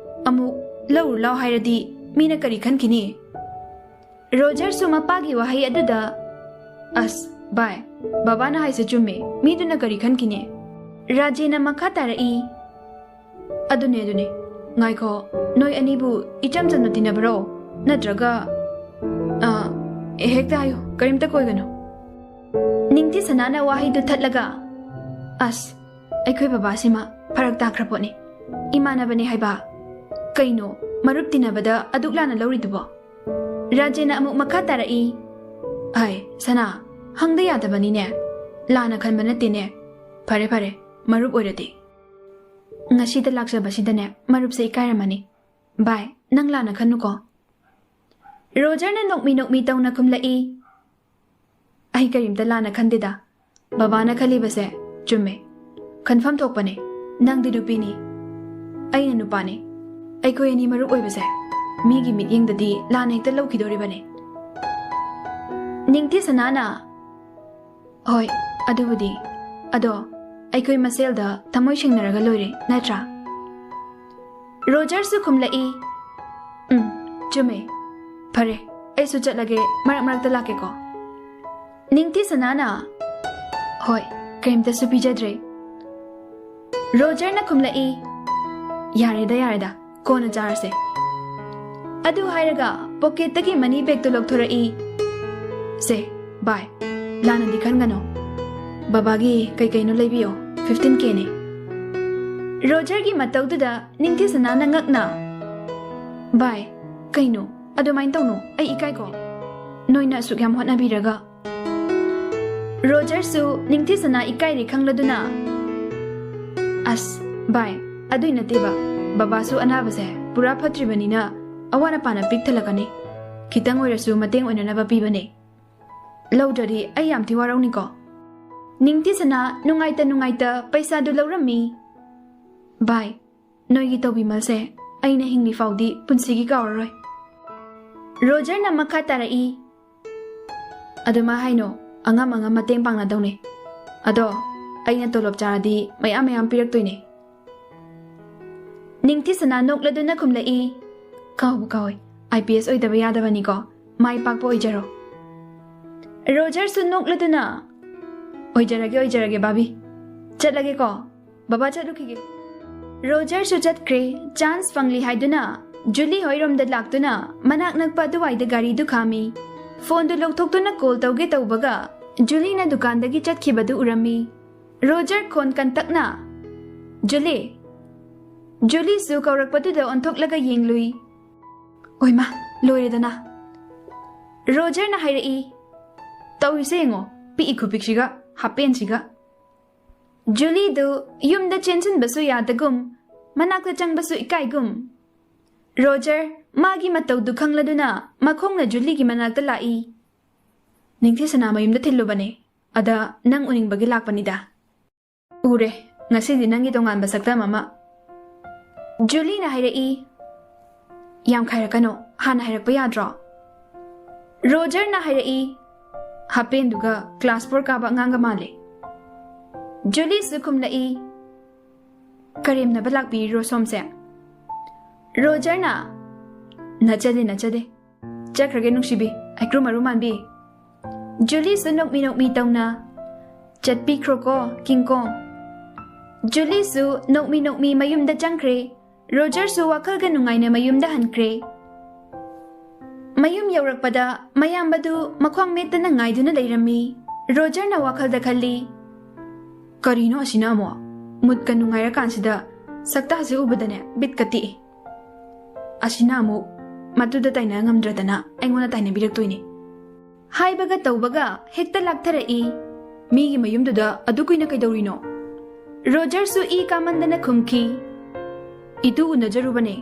ꯑꯃꯨꯛ ꯂꯧꯔꯨ ꯂꯥꯎ ꯍꯥꯏꯔꯗꯤ ꯃꯤꯅ ꯀꯔꯤ ꯈꯟꯈꯤꯅꯤ?" ꯔꯣꯖꯔꯁꯨ ꯃꯄꯥꯒꯤ ꯋꯥꯍꯩ ꯑꯗꯨꯗ, "ꯑꯁ, ꯚꯥꯏ, ꯕꯕꯥꯅ ꯍꯥꯏꯁꯦ ꯆꯨꯝꯃꯦ, ꯃꯤꯗꯨꯅ ꯀꯔꯤ ꯈꯟꯈꯤꯅꯤ?" ꯔꯥꯖꯦꯟꯅ ꯃꯈꯥ ꯇꯥꯔꯛꯏ, "ꯑꯗꯨꯅꯦ, ꯑꯗꯨꯅꯦ꯫ ꯉꯥꯏꯈꯣ, ꯅꯣꯏ ꯑꯅꯤꯕꯨ ꯏꯆꯝ ꯆꯝꯅ ꯇꯤꯟꯅꯕꯔꯣ? ꯅꯠꯇ꯭ꯔꯒ, ꯑ, ꯍꯦꯛꯇ ꯍꯥꯏꯌꯨ, ꯀꯔꯤꯝꯇ ꯀꯣꯏꯒꯅꯨ꯫" ꯅꯤꯡꯊꯤꯁꯅꯥꯅ ꯋꯥꯍꯩꯗꯨ ꯊꯠꯂꯒ, "ꯑꯁ, ꯑꯩꯈꯣꯏ ꯕꯕꯥꯁꯤꯃ ꯐꯔꯛ ꯇꯥꯈ꯭ꯔ ꯄꯣꯠꯅꯤ꯫ ꯏꯃꯥꯟꯅꯕꯅꯦ ꯍꯥꯏꯕ꯫ ꯀꯩꯅꯣ, ꯃꯔꯨꯞ ꯇꯤꯟꯅꯕꯗ ꯑꯗꯨꯛ ꯂꯥꯟꯅ ꯂꯧꯔꯤꯗꯨꯕꯣ?" ꯔꯥꯖꯦꯟꯅ ꯑꯃꯨꯛ ꯃꯈꯥ ꯇꯥꯔꯛꯏ, "ꯑꯥꯏ, ꯁꯅꯥ, ꯍꯪꯗ ꯌꯥꯗꯕꯅꯤꯅꯦ꯫ ꯂꯥꯟꯅ ꯈꯟꯕ ꯅꯠꯇꯦꯅꯦ꯫ ꯐꯔꯦ, ꯐꯔꯦ, ꯃꯔꯨꯞ ꯑꯣꯏꯔꯗꯤ꯫ ꯉꯁꯤꯗ ꯂꯥꯛꯆꯕꯁꯤꯗꯅꯦ ꯃꯔꯨꯞꯁꯦ ꯏꯀꯥꯏꯔꯝꯃꯅꯤ꯫ ꯚꯥꯏ, ꯅꯪ ꯂꯥꯟꯅ ꯈꯟꯅꯨꯀꯣ꯫" ꯔꯣꯖꯔꯅ ꯅꯣꯛꯃꯤ ꯅꯣꯛꯃꯤ ꯇꯧꯅ ꯈꯨꯝꯂꯛꯏ, ꯑꯩ ꯀꯔꯤꯝꯇ ꯂꯥꯟꯅ ꯈꯟꯗꯦꯗ꯫ ꯕꯕꯥꯅ ꯈꯜꯂꯤꯕꯁꯦ ꯆꯨꯝꯃꯦ꯫ ꯈꯟꯐꯝ ꯊꯣꯛꯄꯅꯦ꯫ ꯅꯪꯗꯤ ꯅꯨꯄꯤꯅꯤ, ꯑꯩꯅ ꯅꯨꯄꯥꯅꯤ꯫ ꯑꯩꯈꯣꯏ ꯑꯅꯤ ꯃꯔꯨꯞ ꯑꯣꯏꯕꯁꯦ ꯃꯤꯒꯤ ꯃꯤꯠꯌꯦꯡꯗꯗꯤ ꯂꯥꯟꯅ ꯍꯦꯛꯇ ꯂꯧꯈꯤꯗꯣꯔꯤꯕꯅꯦ꯫ ꯅꯤꯡꯊꯤ ꯁꯅꯥꯅ, "ꯍꯣꯏ, ꯑꯗꯨꯕꯨꯗꯤ꯫ ꯑꯗꯣ ꯑꯩꯈꯣꯏ ꯃꯁꯦꯜꯗ ꯊꯃꯣꯏ ꯁꯦꯡꯅꯔꯒ ꯂꯣꯏꯔꯦ, ꯅꯠꯇ꯭ꯔꯥ?" ꯔꯣꯖꯔꯁꯨ ꯈꯨꯝꯂꯛꯏ, "ꯎꯝ, ꯆꯨꯝꯃꯦ꯫ ꯐꯔꯦ, ꯑꯩꯁꯨ ꯆꯠꯂꯒꯦ, ꯃꯔꯛ ꯃꯔꯛꯇ ꯂꯥꯛꯀꯦꯀꯣ꯫" ꯅꯤꯡꯊꯤ ꯁꯅꯥꯅ, "ꯍꯣꯏ, ꯀꯔꯤꯝꯇꯁꯨ ꯄꯤꯖꯗ꯭ꯔꯦ꯫" ꯔꯣꯖꯔꯅ ꯈꯨꯝꯂꯛꯏ, "ꯌꯥꯔꯦꯗ, ꯌꯥꯔꯦꯗ, ꯀꯣꯟꯅ ꯆꯥꯔꯁꯦ꯫" ꯑꯗꯨ ꯍꯥꯏꯔꯒ ꯄꯣꯀꯦꯠꯇꯒꯤ ꯃꯅꯤ ꯕꯦꯒꯇꯨ ꯂꯧꯊꯣꯔꯛꯏ꯫ "ꯁꯦ, ꯚꯥꯏ, ꯂꯥꯟꯅꯗꯤ ꯈꯟꯒꯅꯣ꯫ ꯕꯕꯥꯒꯤ ꯀꯩ ꯀꯩꯅꯣ ꯂꯩꯕꯤꯌꯣ, ꯐꯤꯐꯇꯤꯟ ꯀꯦꯅꯦ꯫" ꯔꯣꯖꯔꯒꯤ ꯃꯇꯧꯗꯨꯗ ꯅꯤꯡꯊꯤ ꯁꯅꯥꯅ ꯉꯛꯅ, "ꯚꯥꯏ, ꯀꯩꯅꯣ? ꯑꯗꯨꯃꯥꯏꯅ ꯇꯧꯅꯣ, ꯑꯩ ꯏꯀꯥꯏꯀꯣ꯫ ꯅꯣꯏꯅ ꯑꯁꯨꯛ ꯌꯥꯝ ꯍꯣꯠꯅꯕꯤꯔꯒ꯫" ꯔꯣꯖꯔꯁꯨ ꯅꯤꯡꯊꯤ ꯁꯅꯥ ꯏꯀꯥꯏꯔꯦ ꯈꯪꯂꯗꯨꯅ, "ꯑꯁ, ꯚꯥꯏ, ꯑꯗꯨꯏ ꯅꯠꯇꯦꯕ꯫ ꯕꯕꯥꯁꯨ ꯑꯅꯥꯕꯁꯦ ꯄꯨꯔꯥ ꯐꯠꯇ꯭ꯔꯤꯕꯅꯤꯅ ꯑꯋꯥꯠ ꯑꯄꯥꯅ ꯄꯤꯛ ꯊꯜꯂꯛꯀꯅꯤ꯫ ꯈꯤꯇꯪ ꯑꯣꯏꯔꯁꯨ ꯃꯇꯦꯡ ꯑꯣꯏꯅꯅꯕ ꯄꯤꯕꯅꯦ꯫ ꯂꯧꯗ꯭ꯔꯗꯤ ꯑꯩ ꯌꯥꯝ ꯊꯤ ꯋꯥꯔꯧꯅꯤꯀꯣ꯫" ꯅꯤꯡꯊꯤ ꯁꯅꯥ ꯅꯨꯡꯉꯥꯏꯇ ꯅꯨꯡꯉꯥꯏꯇ ꯄꯩꯁꯥꯗꯨ ꯂꯧꯔꯝꯃꯤ꯫ "ꯚꯥꯏ, ꯅꯣꯏꯒꯤ ꯇꯧꯕꯤꯃꯜꯁꯦ ꯑꯩꯅ ꯍꯤꯡꯂꯤ ꯐꯥꯎꯗꯤ ꯄꯨꯟꯁꯤꯒꯤ ꯀꯥꯎꯔꯔꯣꯏ꯫" ꯔꯣꯖꯔꯅ ꯃꯈꯥ ꯇꯥꯔꯛꯏ, "ꯑꯗꯨꯃꯥꯏ ꯍꯥꯏꯅꯣ, ꯑꯉꯝ ꯑꯉꯝ ꯃꯇꯦꯡ ꯄꯥꯡꯅꯗꯧꯅꯦ꯫ ꯑꯗꯣ ꯑꯩꯅ ꯇꯣꯂꯣꯞ ꯆꯥꯔꯗꯤ ꯃꯌꯥꯝ ꯃꯌꯥꯝ ꯄꯤꯔꯛꯇꯣꯏꯅꯦ꯫" ꯅꯤꯡꯊꯤ ꯁꯅꯥ ꯅꯣꯛꯂꯗꯨꯅ ꯈꯨꯝꯂꯛꯏ, "ꯀꯥꯎꯕꯨ ꯀꯥꯎꯏ, ꯑꯥꯏ ꯄꯤ ꯑꯦꯁ ꯑꯣꯏꯗꯕ ꯌꯥꯗꯕꯅꯤꯀꯣ꯫ ꯃꯥꯏ ꯄꯥꯛꯄ ꯑꯣꯏꯖꯔꯣ꯫" ꯔꯣꯖꯔꯁꯨ ꯅꯣꯛꯂꯗꯨꯅ, "ꯑꯣꯏꯖꯔꯒꯦ, ꯑꯣꯏꯖꯔꯒꯦ ꯕꯥꯕꯤ꯫ ꯆꯠꯂꯒꯦꯀꯣ꯫ ꯕꯕꯥ ꯆꯠꯂꯨꯈꯤꯒꯦ꯫" ꯔꯣꯖꯔꯁꯨ ꯆꯠꯈ꯭ꯔꯦ꯫ ꯆꯥꯟꯁ ꯐꯪꯂꯤ ꯍꯥꯏꯗꯨꯅ ꯖꯨꯂꯤ ꯍꯣꯏꯔꯣꯝꯗ ꯂꯥꯛꯇꯨꯅ ꯃꯅꯥꯛ ꯅꯛꯄ ꯑꯗꯨꯋꯥꯏꯗ ꯒꯥꯔꯤꯗꯨ ꯈꯥꯝꯃꯤ꯫ ꯐꯣꯟꯗꯨ ꯂꯧꯊꯣꯛꯇꯨꯅ ꯀꯣꯜ ꯇꯧꯒꯦ ꯇꯧꯕꯒ ꯖꯨꯂꯤꯅ ꯗꯨꯀꯥꯟꯗꯒꯤ ꯆꯠꯈꯤꯕꯗꯨ ꯎꯔꯝꯃꯤ꯫ ꯔꯣꯖꯔ ꯈꯣꯟ ꯀꯟꯇꯛꯅ, "ꯖꯨꯂꯤ!" ꯖꯨꯂꯤꯁꯨ ꯀꯧꯔꯛꯄꯗꯨꯗ ꯑꯣꯟꯊꯣꯛꯂꯒ ꯌꯦꯡꯂꯨꯏ꯫ "ꯑꯣꯏꯃꯥ, ꯂꯣꯏꯔꯦꯗꯅ!" ꯔꯣꯖꯔꯅ ꯍꯥꯏꯔꯛꯏ꯫ "ꯇꯧꯔꯤꯁꯦ ꯌꯦꯡꯉꯣ, ꯄꯤꯛꯏ ꯈꯨꯄꯤꯛꯁꯤꯒ, ꯍꯥꯞꯄꯦꯟꯁꯤꯒ!" ꯖꯨꯂꯤꯗꯨ ꯌꯨꯝꯗ ꯆꯦꯟꯁꯤꯟꯕꯁꯨ ꯌꯥꯗꯒꯨꯝ, ꯃꯅꯥꯛꯇ ꯆꯪꯕꯁꯨ ꯏꯀꯥꯏꯒꯨꯝ꯫ ꯔꯣꯖꯔ ꯃꯥꯒꯤ ꯃꯇꯧꯗꯨ ꯈꯪꯂꯗꯨꯅ ꯃꯈꯣꯡꯅ ꯖꯨꯂꯤꯒꯤ ꯃꯅꯥꯛꯇ ꯂꯥꯛꯏ꯫ ꯅꯤꯡꯊꯤ ꯁꯅꯥ ꯃꯌꯨꯝꯗ ꯊꯤꯜꯂꯨꯕꯅꯦ꯫ ꯑꯗ ꯅꯪ ꯎꯅꯤꯡꯕꯒꯤ ꯂꯥꯛꯄꯅꯤꯗ꯫ ꯎꯔꯦ, ꯉꯁꯤꯗꯤ ꯅꯪꯒꯤ ꯇꯣꯉꯥꯟꯕ ꯁꯛꯇꯝ ꯑꯃ꯫ ꯖꯨꯂꯤꯅ ꯍꯥꯏꯔꯛꯏ, "ꯌꯥꯝ ꯈꯥꯏꯔꯛꯀꯅꯣ, ꯍꯥꯟꯅ ꯍꯥꯏꯔꯛꯄ ꯌꯥꯗ꯭ꯔꯣ?" ꯔꯣꯖꯔꯅ ꯍꯥꯏꯔꯛꯏ, ꯍꯥꯄꯦꯟꯗꯨꯒ ꯀ꯭ꯂꯥꯁ ꯐꯣꯔ ꯀꯥꯕ ꯑꯉꯥꯡꯒ ꯃꯥꯜꯂꯦ꯫ ꯖꯨꯂꯤꯁꯨ ꯈꯨꯝꯂꯛꯏ, "ꯀꯔꯦꯝꯅꯕ ꯂꯥꯛꯄꯤꯔꯤꯔꯣ ꯁꯣꯝꯁꯦ?" ꯔꯣꯖꯔꯅ, "ꯅꯠꯆꯗꯦ, ꯅꯠꯆꯗꯦ꯫ ꯆꯠꯈ꯭ꯔꯒꯦ ꯅꯨꯡꯁꯤꯕꯤ, ꯍꯩꯀ꯭ꯔꯨ ꯃꯔꯨ ꯃꯥꯟꯕꯤ꯫" ꯖꯨꯂꯤꯁꯨ ꯅꯣꯛꯃꯤ ꯅꯣꯛꯃꯤ ꯇꯧꯅ, "ꯆꯠꯄꯤꯈ꯭ꯔꯣꯀꯣ, ꯀꯤꯡꯀꯣꯡ꯫" ꯖꯨꯂꯤꯁꯨ ꯅꯣꯛꯃꯤ ꯅꯣꯛꯃꯤ ꯃꯌꯨꯝꯗ ꯆꯪꯈ꯭ꯔꯦ꯫ ꯔꯣꯖꯔꯁꯨ ꯋꯥꯈꯜꯒ ꯅꯨꯡꯉꯥꯏꯅ ꯃꯌꯨꯝꯗ ꯍꯟꯈ꯭ꯔꯦ꯫ ꯃꯌꯨꯝ ꯌꯧꯔꯛꯄꯗ ꯃꯌꯥꯝꯕꯗꯨ ꯃꯈ꯭ꯋꯥꯡ ꯃꯦꯠꯇꯅ ꯉꯥꯏꯗꯨꯅ ꯂꯩꯔꯝꯃꯤ꯫ ꯔꯣꯖꯔꯅ ꯋꯥꯈꯜꯗ ꯈꯜꯂꯤ, "ꯀꯔꯤꯅꯣ ꯑꯁꯤꯅ ꯑꯃꯨꯛ? ꯃꯨꯠꯀ ꯅꯨꯡꯉꯥꯏꯔꯀꯥꯟꯁꯤꯗ ꯁꯛꯇꯥꯁꯦ ꯎꯕꯗꯅꯦ ꯕꯤꯠꯀ ꯇꯦꯛꯏ꯫ ꯑꯁꯤꯅ ꯑꯃꯨꯛ ꯃꯇꯨꯗ ꯇꯥꯏꯅ ꯉꯝꯗ꯭ꯔꯗꯅ ꯑꯩꯉꯣꯟꯗ ꯇꯥꯏꯅꯕꯤꯔꯛꯇꯣꯏꯅꯦ꯫" ꯍꯥꯏꯕꯒ ꯇꯧꯕꯒ ꯍꯦꯛꯇ ꯂꯥꯛꯊꯔꯛꯏ꯫ "ꯃꯤꯒꯤ ꯃꯌꯨꯝꯗꯨꯗ ꯑꯗꯨ ꯀꯨꯏꯅ ꯀꯩꯗꯧꯔꯤꯅꯣ?" ꯔꯣꯖꯔꯁꯨ ꯏ ꯀꯥꯃꯟꯗꯅ ꯈꯨꯝꯈꯤ, "ꯏꯇꯨ ꯎꯅꯖꯔꯨꯕꯅꯦ꯫"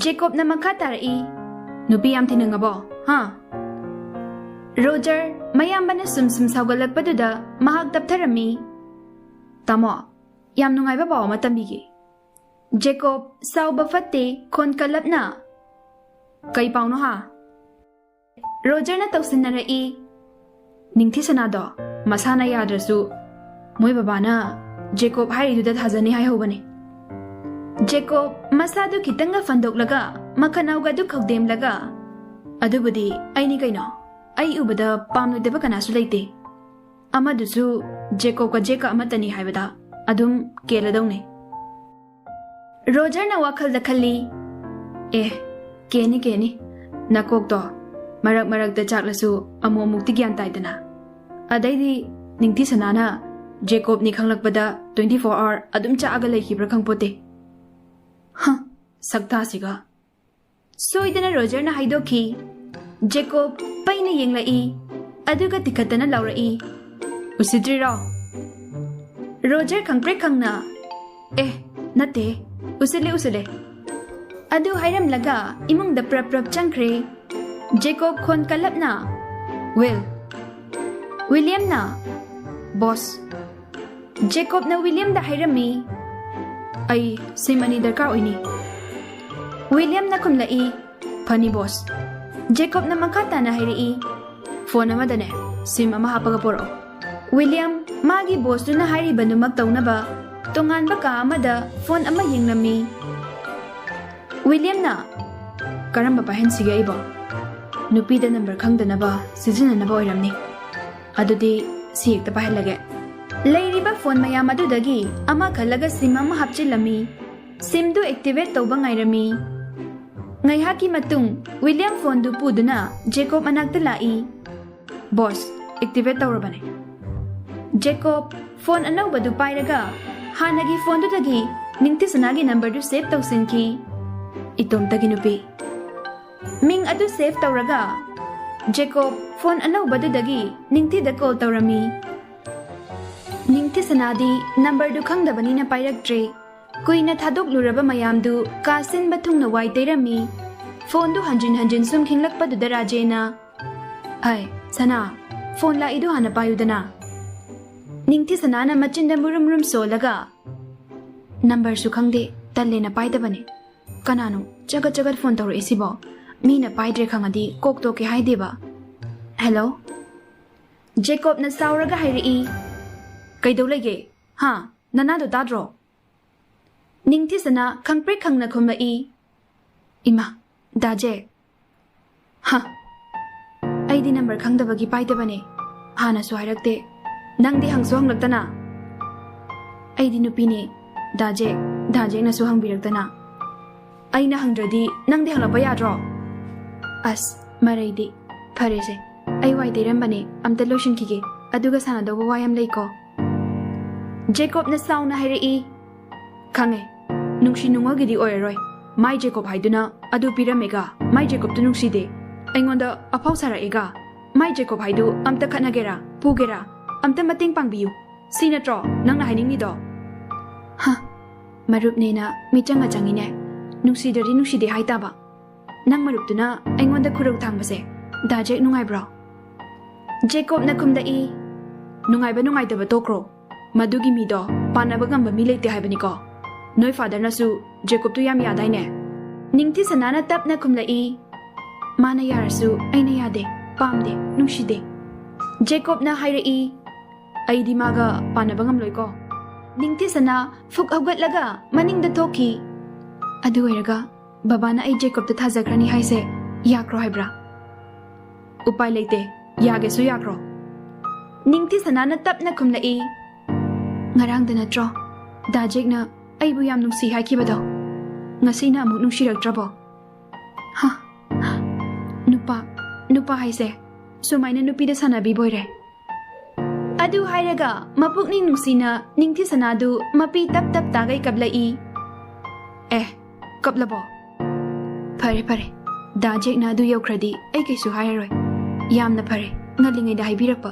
ꯖꯦꯀꯣꯕꯅ ꯃꯈꯥ ꯇꯥꯔꯛꯏ, "ꯅꯨꯄꯤ ꯌꯥꯝ ꯊꯤꯅꯤꯡꯉꯕꯣ, ꯍꯥ?" ꯔꯣꯖꯔ, ꯃꯌꯥꯝꯕꯅ ꯁꯨꯝ ꯁꯨꯝ ꯁꯥꯎꯒꯠꯂꯛꯄꯗꯨꯗ ꯃꯍꯥꯛ ꯇꯞꯊꯔꯝꯃꯤ꯫ "ꯇꯥꯃꯣ, ꯌꯥꯝ ꯅꯨꯡꯉꯥꯏꯕ ꯄꯥꯎ ꯑꯃ ꯇꯝꯕꯤꯒꯦ꯫" ꯖꯦꯀꯣꯕ, ꯁꯥꯎꯕ ꯐꯠꯇꯦ, ꯈꯣꯟ ꯀꯜꯂꯞꯅ, "ꯀꯩ ꯄꯥꯎꯅꯣ ꯍꯥ?" ꯔꯣꯖꯔꯅ ꯇꯧꯁꯤꯟꯅꯔꯛꯏ, "ꯅꯤꯡꯊꯤ ꯁꯅꯥꯗꯣ ꯃꯁꯥꯅ ꯌꯥꯗ꯭ꯔꯁꯨ ꯃꯣꯏ ꯕꯕꯥꯅ ꯖꯦꯀꯣꯕ ꯍꯥꯏꯔꯤꯗꯨꯗ ꯊꯥꯖꯅꯤ ꯍꯥꯏꯍꯧꯕꯅꯦ꯫" ꯖꯦꯀꯣꯕ ꯃꯁꯥꯗꯨ ꯈꯤꯇꯪꯒ ꯐꯟꯗꯣꯛꯂꯒ ꯃꯈꯅꯥꯎꯒ ꯑꯗꯨ ꯈꯧꯗꯦꯝꯂꯒ, "ꯑꯗꯨꯕꯨꯗꯤ ꯑꯩꯅꯤ ꯀꯩꯅꯣ, ꯑꯩ ꯎꯕꯗ ꯄꯥꯝꯂꯣꯏꯗꯕ ꯀꯅꯥꯁꯨ ꯂꯩꯇꯦ꯫ ꯑꯃꯗꯨꯁꯨ ꯖꯦꯀꯣꯕꯀ ꯖꯦꯛꯀ ꯑꯃꯠꯇꯅꯤ ꯍꯥꯏꯕꯗ ꯑꯗꯨꯝ ꯀꯦꯜꯂꯗꯧꯅꯦ꯫" ꯔꯣꯖꯔꯅ ꯋꯥꯈꯜꯗ ꯈꯜꯂꯤ, "ꯑꯦ, ꯀꯦꯅꯤ, ꯀꯦꯅꯤ꯫ ꯅꯀꯣꯛꯇꯣ ꯃꯔꯛ ꯃꯔꯛꯇ ꯆꯥꯛꯂꯁꯨ ꯑꯃꯨꯛ ꯑꯃꯨꯛꯇꯤ ꯒ꯭ꯌꯥꯟ ꯇꯥꯏꯗꯅ꯫ ꯑꯗꯩꯗꯤ ꯅꯤꯡꯊꯤ ꯁꯅꯥꯅ ꯖꯦꯀꯣꯕꯅꯤ ꯈꯪꯂꯛꯄꯗ twenty four hour ꯑꯗꯨꯝ ꯆꯥꯛꯑꯒ ꯂꯩꯈꯤꯕ꯭ꯔꯥ ꯈꯪꯄꯣꯠꯇꯦ꯫ ꯍ, ꯁꯛꯇꯥꯁꯤꯒ꯫" ꯁꯣꯏꯗꯅ ꯔꯣꯖꯔꯅ ꯍꯥꯏꯗꯣꯛꯈꯤ꯫ ꯖꯦꯀꯣꯕ ꯄꯩꯅ ꯌꯦꯡꯂꯛꯏ, ꯑꯗꯨꯒ ꯇꯤꯈꯠꯇꯅ ꯂꯥꯎꯔꯛꯏ, "ꯎꯁꯤꯠꯇ꯭ꯔꯤꯔꯣ?" ꯔꯣꯖꯔ ꯈꯪꯄ꯭ꯔꯦꯛ ꯈꯪꯅ, "ꯑꯦ, ꯅꯠꯇꯦ, ꯎꯁꯤꯠꯂꯦ, ꯎꯁꯤꯠꯂꯦ꯫" ꯑꯗꯨ ꯍꯥꯏꯔꯝꯂꯒ ꯏꯃꯨꯡꯗ ꯄ꯭ꯔꯞ ꯄ꯭ꯔꯞ ꯆꯪꯈ꯭ꯔꯦ꯫ ꯖꯦꯀꯣꯕ ꯈꯣꯟ ꯀꯜꯂꯞꯅ, ꯋꯤꯜ꯫ ꯋꯤꯂꯤꯌꯝꯅ, "ꯕꯣꯁ, ꯖꯦꯀꯣꯕꯅ ꯋꯤꯂꯤꯌꯝꯗ ꯍꯥꯏꯔꯝꯃꯤ, ꯑꯩ ꯁꯤꯝ ꯑꯅꯤ ꯗꯔꯀꯥꯔ ꯑꯣꯏꯅꯤ꯫" ꯋꯤꯂꯤꯌꯝꯅ ꯈꯨꯝꯂꯛꯏ, "ꯐꯅꯤ ꯕꯣꯁ꯫" ꯖꯦꯀꯣꯕꯅ ꯃꯈꯥ ꯇꯥꯅ ꯍꯥꯏꯔꯛꯏ, "ꯐꯣꯟ ꯑꯃꯗꯅꯦ ꯁꯤꯝ ꯑꯃ ꯍꯥꯞꯄꯒ ꯄꯣꯔꯛꯑꯣ꯫" ꯋꯤꯂꯤꯌꯝ ꯃꯥꯒꯤ ꯕꯣꯁꯇꯨꯅ ꯍꯥꯏꯔꯤꯕꯗꯨꯃꯛ ꯇꯧꯅꯕ ꯇꯣꯉꯥꯟꯕ ꯀꯥ ꯑꯃꯗ ꯐꯣꯟ ꯑꯃ ꯌꯦꯡꯂꯝꯃꯤ꯫ ꯋꯤꯂꯤꯌꯝꯅ, "ꯀꯔꯝꯕ ꯄꯥꯏꯍꯟꯁꯤꯒꯦ ꯑꯩꯕꯣ? ꯅꯨꯄꯤꯗ ꯅꯝꯕꯔ ꯈꯪꯗꯅꯕ ꯁꯤꯖꯤꯟꯅꯅꯕ ꯑꯣꯏꯔꯝꯅꯤ꯫ ꯑꯗꯨꯗꯤ ꯁꯤ ꯍꯦꯛꯇ ꯄꯥꯏꯍꯜꯂꯒꯦ꯫" ꯂꯩꯔꯤꯕ ꯐꯣꯟ ꯃꯌꯥꯝ ꯑꯗꯨꯗꯒꯤ ꯑꯃ ꯈꯜꯂꯒ ꯁꯤꯝ ꯑꯃ ꯍꯥꯞꯆꯤꯜꯂꯝꯃꯤ꯫ ꯁꯤꯝꯗꯨ ꯑꯦꯛꯇꯤꯚꯦꯠ ꯇꯧꯕ ꯉꯥꯏꯔꯝꯃꯤ꯫ ꯉꯥꯏꯍꯥꯛꯀꯤ ꯃꯇꯨꯡ ꯋꯤꯂꯤꯌꯝ ꯐꯣꯟꯗꯨ ꯄꯨꯗꯨꯅ ꯖꯦꯀꯣꯕ ꯃꯅꯥꯛꯇ ꯂꯥꯛꯏ꯫ "ꯕꯣꯁ, ꯑꯦꯛꯇꯤꯚꯦꯠ ꯇꯧꯔꯕꯅꯦ꯫" ꯖꯦꯀꯣꯕ ꯐꯣꯟ ꯑꯅꯧꯕꯗꯨ ꯄꯥꯏꯔꯒ ꯍꯥꯟꯅꯒꯤ ꯐꯣꯟꯗꯨꯗꯒꯤ ꯅꯤꯡꯊꯤꯁꯅꯥꯒꯤ ꯅꯝꯕꯔꯗꯨ ꯁꯦꯚ ꯇꯧꯁꯤꯟꯈꯤ꯫ "ꯏꯇꯣꯝꯇꯒꯤ ꯅꯨꯄꯤ꯫" ꯃꯤꯡ ꯑꯗꯨ ꯁꯦꯚ ꯇꯧꯔꯒ ꯖꯦꯀꯣꯕ ꯐꯣꯟ ꯑꯅꯧꯕꯗꯨꯗꯒꯤ ꯅꯤꯡꯊꯤꯗ ꯀꯣꯜ ꯇꯧꯔꯝꯃꯤ꯫ ꯅꯤꯡꯊꯤꯁꯅꯥꯗꯤ ꯅꯝꯕꯔꯗꯨ ꯈꯪꯗꯕꯅꯤꯅ ꯄꯥꯏꯔꯛꯇ꯭ꯔꯦ꯫ ꯀꯨꯏꯅ ꯊꯥꯗꯣꯛꯂꯨꯔꯕ ꯃꯌꯥꯝꯗꯨ ꯀꯥ ꯁꯤꯟꯕ ꯊꯨꯡꯅ ꯋꯥꯏ ꯇꯩꯔꯝꯃꯤ꯫ ꯐꯣꯟꯗꯨ ꯍꯟꯖꯤꯟ ꯍꯟꯖꯤꯟ ꯁꯨꯝ ꯈꯤꯡꯂꯛꯄꯗꯨꯗ ꯔꯥꯖꯦꯅ, "ꯍꯥꯏ, ꯁꯅꯥ, ꯐꯣꯟ ꯂꯥꯛꯏꯗꯨ ꯍꯥꯟꯅ ꯄꯥꯏꯌꯨꯗꯅ꯫" ꯅꯤꯡꯊꯤꯁꯅꯥꯅ ꯃꯆꯤꯟꯗ ꯃꯨꯔꯨꯝ ꯃꯨꯔꯨꯝ ꯁꯣꯜꯂꯒ, "ꯅꯝꯕꯔꯁꯨ ꯈꯪꯗꯦ, ꯇꯜꯂꯦꯅ ꯄꯥꯏꯗꯕꯅꯦ꯫ ꯀꯅꯥꯅꯣ ꯆꯒꯠ ꯆꯒꯠ ꯐꯣꯟ ꯇꯧꯔꯛꯏꯁꯤꯕꯣ? ꯃꯤꯅ ꯄꯥꯏꯗ꯭ꯔꯦ ꯈꯪꯉꯗꯤ ꯀꯣꯛ ꯇꯣꯛꯀꯦ ꯍꯥꯏꯗꯦꯕ꯫ ꯍꯦꯜꯂꯣ?" ꯖꯦꯀꯣꯕꯅ ꯁꯥꯎꯔꯒ ꯍꯥꯏꯔꯛꯏ, "ꯀꯩꯗꯧ ꯂꯩꯒꯦ? ꯍꯥ? ꯅꯅꯥꯗꯣ ꯇꯥꯗ꯭ꯔꯣ?" ꯅꯤꯡꯊꯤꯁꯅꯥ ꯈꯪꯄ꯭ꯔꯦꯛ ꯈꯪꯅ ꯈꯨꯝꯂꯛꯏ, "ꯏꯃꯥ, ꯗꯥ ꯖꯦꯛ꯫" "ꯍ, ꯑꯩꯗꯤ ꯅꯝꯕꯔ ꯈꯪꯗꯕꯒꯤ ꯄꯥꯏꯗꯕꯅꯦ꯫ ꯍꯥꯟꯅꯁꯨ ꯍꯥꯏꯔꯛꯇꯦ꯫ ꯅꯪꯗꯤ ꯍꯪꯁꯨ ꯍꯪꯂꯛꯇꯅ꯫" "ꯑꯩꯗꯤ ꯅꯨꯄꯤꯅꯦ, ꯗꯥ ꯖꯦꯛ, ꯗꯥ ꯖꯦꯛꯅꯁꯨ ꯍꯪꯕꯤꯔꯛꯇꯅ꯫ ꯑꯩꯅ ꯍꯪꯗ꯭ꯔꯗꯤ ꯅꯪꯗꯤ ꯍꯪꯂꯛꯄ ꯌꯥꯗ꯭ꯔꯣ?" "ꯑꯁ, ꯃꯔꯩꯗꯤ꯫ ꯐꯔꯦꯁꯦ, ꯑꯩ ꯋꯥꯏ ꯇꯩꯔꯝꯕꯅꯦ, ꯑꯝꯇ ꯂꯣꯏꯁꯤꯟꯈꯤꯒꯦ, ꯑꯗꯨꯒ ꯁꯥꯟꯅꯗꯧꯕ ꯋꯥ ꯌꯥꯝ ꯂꯩꯀꯣ꯫" ꯖꯦꯀꯣꯕꯅ ꯁꯥꯎꯅ ꯍꯥꯏꯔꯛꯏ, "ꯈꯪꯉꯦ, ꯅꯨꯡꯁꯤ ꯅꯨꯡꯉꯣꯜꯒꯤꯗꯤ ꯑꯣꯏꯔꯔꯣꯏ꯫ ꯃꯥꯏ ꯖꯦꯀꯣꯕ ꯍꯥꯏꯗꯨꯅ ꯑꯗꯨ ꯄꯤꯔꯝꯃꯦꯒ, ꯃꯥꯏ ꯖꯦꯀꯣꯕꯇꯨ ꯅꯨꯡꯁꯤꯗꯦ, ꯑꯩꯉꯣꯟꯗ ꯑꯐꯥꯎ ꯁꯥꯔꯛꯑꯦꯒ꯫ ꯃꯥꯏ ꯖꯦꯀꯣꯕ ꯍꯥꯏꯗꯨ ꯑꯝꯇ ꯈꯠꯅꯒꯦꯔꯥ, ꯐꯨꯒꯦꯔꯥ, ꯑꯝꯇ ꯃꯇꯦꯡ ꯄꯥꯡꯕꯤꯌꯨ, ꯁꯤ ꯅꯠꯇ꯭ꯔꯣ ꯅꯪꯅ ꯍꯥꯏꯅꯤꯡꯉꯤꯗꯣ?" ꯍ, ꯃꯔꯨꯞꯅꯦꯅ ꯃꯤꯆꯪꯒ ꯆꯪꯉꯤꯅꯦ꯫ ꯅꯨꯡꯁꯤꯗ꯭ꯔꯗꯤ ꯅꯨꯡꯁꯤꯗꯦ ꯍꯥꯏꯇꯥꯕ꯫ ꯅꯪ ꯃꯔꯨꯞꯇꯨꯅ ꯑꯩꯉꯣꯟꯗ ꯈꯨꯔꯧ ꯊꯥꯡꯕꯁꯦ ꯗꯥ ꯖꯦꯛ ꯅꯨꯡꯉꯥꯏꯕ꯭ꯔꯣ? ꯖꯦꯀꯣꯕꯅ ꯈꯨꯝꯂꯛꯏ, "ꯅꯨꯡꯉꯥꯏꯕ ꯅꯨꯡꯉꯥꯏꯇꯕ ꯇꯣꯛꯈ꯭ꯔꯣ꯫ ꯃꯗꯨꯒꯤ ꯃꯤꯗꯣ ꯄꯥꯟꯅꯕ ꯉꯝꯕ ꯃꯤ ꯂꯩꯇꯦ ꯍꯥꯏꯕꯅꯤꯀꯣ꯫ ꯅꯣꯏ ꯐꯥꯗꯔꯅꯁꯨ ꯖꯦꯀꯣꯕꯇꯨ ꯌꯥꯝ ꯌꯥꯗꯥꯏꯅꯦ?" ꯅꯤꯡꯊꯤꯁꯅꯥꯅ ꯇꯞꯅ ꯈꯨꯝꯂꯛꯏ, "ꯃꯥꯅ ꯌꯥꯔꯁꯨ ꯑꯩꯅ ꯌꯥꯗꯦ, ꯄꯥꯝꯗꯦ, ꯅꯨꯡꯁꯤꯗꯦ꯫" ꯖꯦꯀꯣꯕꯅ ꯍꯥꯏꯔꯛꯏ, "ꯑꯩꯗꯤ ꯃꯥꯒ ꯄꯥꯟꯅꯕ ꯉꯝꯂꯣꯏꯀꯣ꯫" ꯅꯤꯡꯊꯤꯁꯅꯥ ꯐꯨꯛ ꯍꯧꯒꯠꯂꯒ ꯃꯅꯤꯡꯗ ꯊꯣꯛꯈꯤ꯫ "ꯑꯗꯨ ꯑꯣꯏꯔꯒ ꯕꯕꯥꯅ ꯑꯩ ꯖꯦꯀꯣꯕꯇ ꯊꯥꯖꯈ꯭ꯔꯅꯤ ꯍꯥꯏꯁꯦ ꯌꯥꯈ꯭ꯔꯣ ꯍꯥꯏꯕ꯭ꯔꯥ?" "ꯎꯄꯥꯏ ꯂꯩꯇꯦ, ꯌꯥꯒꯦꯁꯨ ꯌꯥꯈ꯭ꯔꯣ꯫" ꯅꯤꯡꯊꯤꯁꯅꯥꯅ ꯇꯞꯅ ꯈꯨꯝꯂꯛꯏ, "ꯉꯔꯥꯡꯗ ꯅꯠꯇ꯭ꯔꯣ ꯗꯥ ꯖꯦꯛꯅ ꯑꯩꯕꯨ ꯌꯥꯝ ꯅꯨꯡꯁꯤ ꯍꯥꯏꯈꯤꯕꯗꯣ? ꯉꯁꯤꯅ ꯑꯃꯨꯛ ꯅꯨꯡꯁꯤꯔꯛꯇ꯭ꯔꯕꯣ?" "ꯍ, ꯅꯨꯄꯥ, ꯅꯨꯄꯥ ꯍꯥꯏꯁꯦ ꯁꯨꯃꯥꯏꯅ ꯅꯨꯄꯤꯗ ꯁꯥꯟꯅꯕꯤꯕꯣꯏꯔꯦ꯫" ꯑꯗꯨ ꯍꯥꯏꯔꯒ ꯃꯄꯨꯛꯅꯤꯡ ꯅꯨꯡꯁꯤꯅ ꯅꯤꯡꯊꯤꯁꯅꯥꯗꯨ ꯃꯄꯤ ꯇꯞ ꯇꯞ ꯇꯥꯒꯩ ꯀꯞꯂꯛꯏ꯫ "ꯑꯦ, ꯀꯞꯂꯕꯣ? ꯐꯔꯦ, ꯐꯔꯦ꯫ ꯗꯥ ꯖꯦꯛꯅ ꯑꯗꯨ ꯌꯧꯈ꯭ꯔꯗꯤ ꯑꯩ ꯀꯩꯁꯨ ꯍꯥꯏꯔꯔꯣꯏ꯫ ꯌꯥꯝꯅ ꯐꯔꯦ, ꯉꯜꯂꯤꯉꯩꯗ ꯍꯥꯏꯕꯤꯔꯛꯄ꯫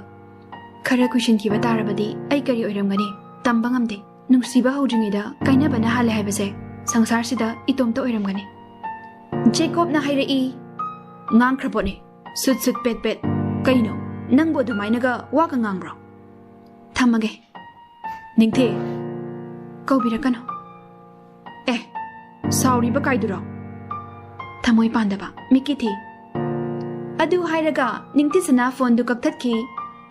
ꯈꯔ ꯀꯨꯏꯁꯤꯟꯈꯤꯕ ꯇꯥꯔꯕꯗꯤ ꯑꯩ ꯀꯔꯤ ꯑꯣꯏꯔꯝꯒꯅꯤ? ꯇꯝꯕ ꯉꯝꯗꯦ꯫ ꯅꯨꯡꯁꯤꯕ ꯍꯧꯗ꯭ꯔꯤꯉꯩꯗ ꯀꯥꯏꯅꯕꯅ ꯍꯥꯜꯂꯦ ꯍꯥꯏꯕꯁꯦ ꯁꯪꯁꯥꯔꯁꯤꯗ ꯏꯇꯣꯝꯇ ꯑꯣꯏꯔꯝꯒꯅꯤ꯫" ꯖꯦꯀꯣꯕꯅ ꯍꯥꯏꯔꯛꯏ, "ꯉꯥꯡꯈ꯭ꯔ ꯄꯣꯠꯅꯤ꯫ ꯁꯨꯠ ꯁꯨꯠ ꯄꯦꯠ ꯄꯦꯠ꯫ ꯀꯩꯅꯣ, ꯅꯪꯕꯨ ꯑꯗꯨꯃꯥꯏꯅꯒ ꯋꯥꯒ ꯉꯥꯡꯕ꯭ꯔꯣ? ꯊꯝꯃꯒꯦ꯫" "ꯅꯤꯡꯊꯤ, ꯀꯧꯕꯤꯔꯛꯀꯅꯨ꯫" "ꯑꯦ, ꯁꯥꯎꯔꯤꯕ ꯀꯥꯏꯗꯨꯔꯣ? ꯊꯃꯣꯏ ꯄꯥꯟꯗꯕ, ꯃꯤꯠꯀꯤ ꯊꯤ꯫" ꯑꯗꯨ ꯍꯥꯏꯔꯒ ꯅꯤꯡꯊꯤꯁꯅꯥ ꯐꯣꯟꯗꯨ ꯀꯛꯊꯠꯈꯤ꯫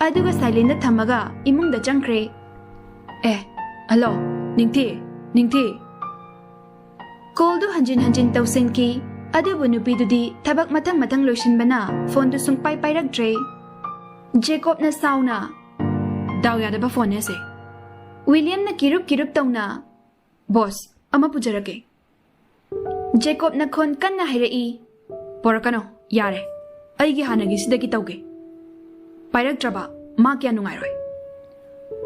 ꯑꯗꯨꯒ ꯁꯥꯏꯂꯦꯟꯗ ꯊꯝꯃꯒ ꯏꯃꯨꯡꯗ ꯆꯪꯈ꯭ꯔꯦ꯫ "ꯑꯦ, ꯍꯜꯂꯣ, ꯅꯤꯡꯊꯤ, ꯅꯤꯡꯊꯤ꯫" ꯀꯣꯜꯗꯨ ꯍꯟꯖꯤꯟ ꯍꯟꯖꯤꯟ ꯇꯧꯁꯤꯟꯈꯤ꯫ ꯑꯗꯨꯕꯨ ꯅꯨꯄꯤꯗꯨꯗꯤ ꯊꯕꯛ ꯃꯊꯪ ꯃꯊꯪ ꯂꯣꯏꯁꯤꯟꯕꯅ ꯐꯣꯟꯗꯨ ꯁꯨꯡꯄꯥꯏ ꯄꯥꯏꯔꯛꯇ꯭ꯔꯦ꯫ ꯖꯦꯀꯣꯕꯅ ꯁꯥꯎꯅ, "ꯗꯥꯎ ꯌꯥꯗꯕ ꯐꯣꯟꯅꯦ ꯑꯁꯦ꯫" ꯋꯤꯂꯤꯌꯝꯅ ꯀꯤꯔꯨꯞ ꯀꯤꯔꯨꯞ ꯇꯧꯅ, "ꯕꯣꯁ, ꯑꯃ ꯄꯨꯖꯔꯛꯀꯦ꯫" ꯖꯦꯀꯣꯕꯅ ꯈꯣꯟ ꯀꯟꯅ ꯍꯥꯏꯔꯛꯏ, "ꯄꯣꯔꯛꯀꯅꯨ, ꯌꯥꯔꯦ꯫ ꯑꯩꯒꯤ ꯍꯥꯟꯅꯒꯤꯁꯤꯗꯒꯤ ꯇꯧꯒꯦ꯫" ꯄꯥꯏꯔꯛꯇ꯭ꯔꯕ ꯃꯥ ꯀꯌꯥ ꯅꯨꯡꯉꯥꯏꯔꯣꯏ꯫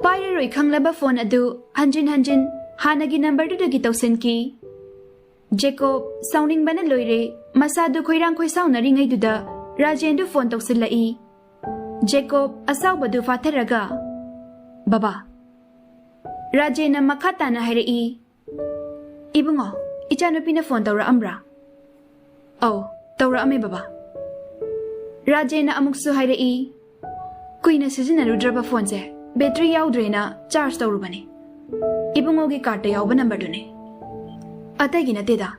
ꯄꯥꯏꯔꯔꯣꯏ ꯈꯪꯂꯕ ꯐꯣꯟ ꯑꯗꯨ ꯍꯟꯖꯤꯟ ꯍꯟꯖꯤꯟ ꯍꯥꯟꯅꯒꯤ ꯅꯝꯕꯔꯗꯨꯗꯒꯤ ꯇꯧꯁꯤꯟꯈꯤ꯫ ꯖꯦꯀꯣꯕ ꯁꯥꯎꯅꯤꯡꯕꯅ ꯂꯣꯏꯔꯦ꯫ ꯃꯁꯥꯗꯨ ꯈꯣꯏꯔꯥꯡ ꯈꯣꯏꯁꯥꯎꯅꯔꯤꯉꯩꯗꯨꯗ ꯔꯥꯖꯦꯟꯗꯨ ꯐꯣꯟ ꯇꯧꯁꯤꯜꯂꯛꯏ꯫ ꯖꯦꯀꯣꯕ ꯑꯁꯥꯎꯕꯗꯨ ꯐꯥꯊꯔꯒ, "ꯕꯕꯥ꯫" ꯔꯥꯖꯦꯟꯅ ꯃꯈꯥ ꯇꯥꯅ ꯍꯥꯏꯔꯛꯏ, "ꯏꯕꯨꯡꯉꯣ, ꯏꯆꯥꯅꯨꯄꯤꯅ ꯐꯣꯟ ꯇꯧꯔꯛꯑꯝꯕ꯭ꯔꯥ?" "ꯑꯧ, ꯇꯧꯔꯛꯑꯝꯃꯦ ꯕꯕꯥ꯫" ꯔꯥꯖꯦꯟꯅ ꯑꯃꯨꯛꯁꯨ ꯍꯥꯏꯔꯛꯏ, ꯀꯨꯏꯅ ꯁꯤꯖꯤꯟꯅꯔꯨꯗ꯭ꯔꯕ ꯐꯣꯟꯁꯦ ꯕꯦꯇ꯭ꯔꯤ ꯌꯥꯎꯗ꯭ꯔꯦꯅ ꯆꯥꯔꯖ ꯇꯧꯔꯨꯕꯅꯤ꯫ ꯏꯕꯨꯡꯉꯣꯒꯤ ꯀꯥꯔꯠꯇ ꯌꯥꯎꯕ ꯅꯝꯕꯔꯗꯨꯅꯤ꯫ ꯑꯇꯩꯒꯤ ꯅꯠꯇꯦꯗ,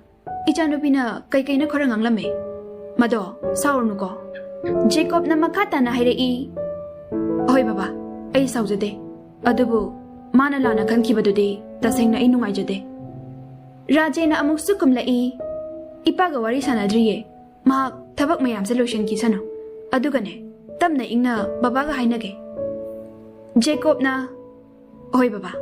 ꯏꯆꯥꯅꯨꯄꯤꯅ ꯀꯩꯀꯩꯅ ꯈꯔ ꯉꯥꯡꯂꯝꯃꯦ꯫ ꯃꯗꯣ ꯁꯥꯎꯔꯨꯅꯨꯀꯣ꯫ ꯖꯦꯀꯣꯕꯅ ꯃꯈꯥ ꯇꯥꯅ ꯍꯥꯏꯔꯛꯏ, "ꯍꯣꯏ ꯕꯕꯥ, ꯑꯩ ꯁꯥꯎꯖꯗꯦ꯫ ꯑꯗꯨꯕꯨ ꯃꯥꯅ ꯂꯥꯟꯅ ꯈꯟꯈꯤꯕꯗꯨꯗꯤ ꯇꯁꯦꯡꯅ ꯑꯩ ꯅꯨꯡꯉꯥꯏꯖꯗꯦ꯫" ꯔꯥꯖꯦꯅ ꯑꯃꯨꯛꯁꯨ ꯀꯨꯝꯂꯛꯏ, "ꯏꯄꯥꯒ ꯋꯥꯔꯤ ꯁꯥꯟꯅꯗ꯭ꯔꯤꯌꯦ꯫ ꯃꯍꯥꯛ ꯊꯕꯛ ꯃꯌꯥꯝꯁꯦ ꯂꯣꯏꯁꯤꯟꯈꯤꯁꯅꯨ꯫ ꯑꯗꯨꯒꯅꯦ, ꯇꯞꯅ ꯏꯪꯅ ꯕꯕꯥꯒ ꯍꯥꯏꯅꯒꯦ꯫" ꯖꯦꯀꯣꯕꯅ, "ꯍꯣꯏ ꯕꯕꯥ,